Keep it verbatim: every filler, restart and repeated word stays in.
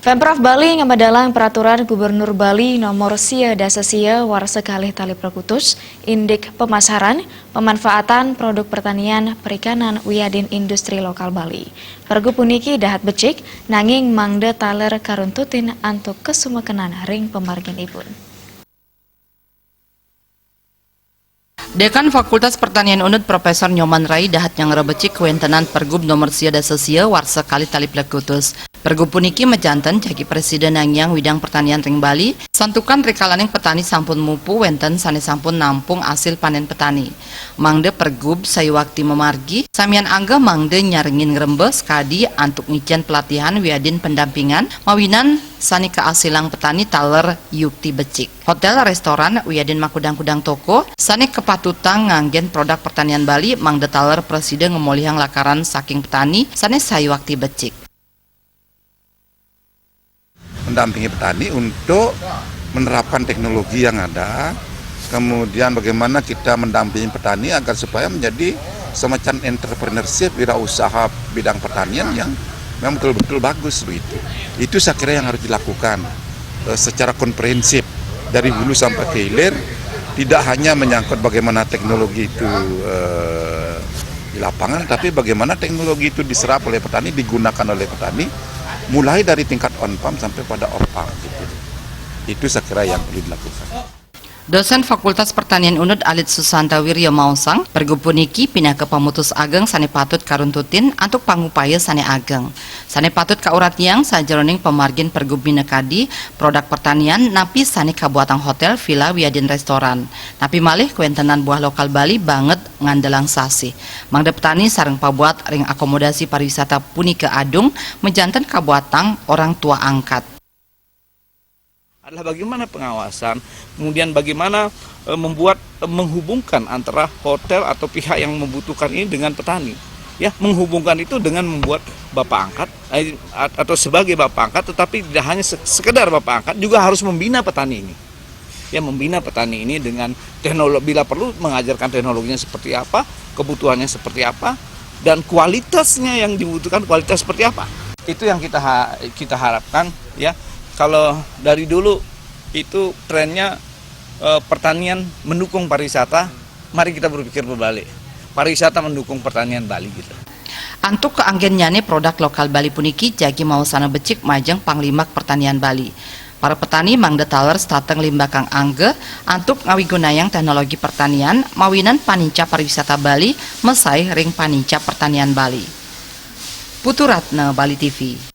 Pemprov Bali ngamadalang peraturan Gubernur Bali nomor sia dasa sia warsa kalih tali plekutus, indik pemasaran, pemanfaatan produk pertanian, perikanan wiadin industri lokal Bali. Pergub puniki dahat becik, nanging mangda taler karuntutin antuk kasumekenan ring pamargin ipun. Dekan Fakultas Pertanian Unud Profesor Nyoman Rai dahat nyangrebecik kawentenan Pergub nomor sia dasa sia warsa kalih tali plekutus. Pergub puniki majanten jagi presida nangiang widang pertanian ring Bali, santukan rikalaning petani sampun mupu wenten sane sampun nampung asil panen petani. Mangda Pergub sayuwakti mamargi, samian angga mangda nyarengin ngrembes kadi antuk ngicen pelatihan wiadin pendampingan mawinan sane kaasilang petani taler yukti becik. Hotel, restoran, wiadin makudang-kudang toko sane kapatutang nganggen produk pertanian Bali mangda taler prasida ngemolihang lakaran saking petani sane sayuwakti becik. Mendampingi petani untuk menerapkan teknologi yang ada, kemudian bagaimana kita mendampingi petani agar supaya menjadi semacam entrepreneurship, wirausaha bidang pertanian yang memang betul-betul bagus begitu. Itu saya kira yang harus dilakukan eh, secara komprehensif dari hulu sampai ke hilir, tidak hanya menyangkut bagaimana teknologi itu eh, di lapangan, tapi bagaimana teknologi itu diserap oleh petani, digunakan oleh petani, mulai dari tingkat on farm sampai pada off farm gitu. Itu saya kira yang perlu dilakukan. Dosen Fakultas Pertanian Unud Alit Susanta Wirya maosang, pergub puniki pinaka pamutus ageng sane patut karuntutin antuk pangupaya sane ageng. Sane patut kauratiang sajeroning pamargin pergub minakadi produk pertanian napi sane kabuatang hotel, vila, wiadin restoran. Napi malih kawentenan buah lokal Bali banget ngandelang sasih. Mangda petani sareng pabuat ring akomodasi pariwisata punika adung majanten kabuatang orang tua angkat. Adalah bagaimana pengawasan, kemudian bagaimana eh, membuat eh, menghubungkan antara hotel atau pihak yang membutuhkan ini dengan petani. Ya, menghubungkan itu dengan membuat bapak angkat eh, at- atau sebagai bapak angkat, tetapi tidak hanya se- sekedar bapak angkat, juga harus membina petani ini. Ya, membina petani ini dengan teknologi, bila perlu mengajarkan teknologinya seperti apa, kebutuhannya seperti apa, dan kualitasnya yang dibutuhkan kualitas seperti apa. Itu yang kita ha- kita harapkan, ya. Kalau dari dulu itu trennya eh, pertanian mendukung pariwisata, mari kita berpikir berbalik. Pariwisata mendukung pertanian Bali gitu. Antuk kaanggennyane produk lokal Bali puniki jagi maosana becik majeng panglimbak pertanian Bali. Para petani mangda taler satateng limbakang angga antuk ngawigunayang teknologi pertanian mawinan paninca pariwisata Bali masaih ring paninca pertanian Bali. Putu Ratna, Bali T V.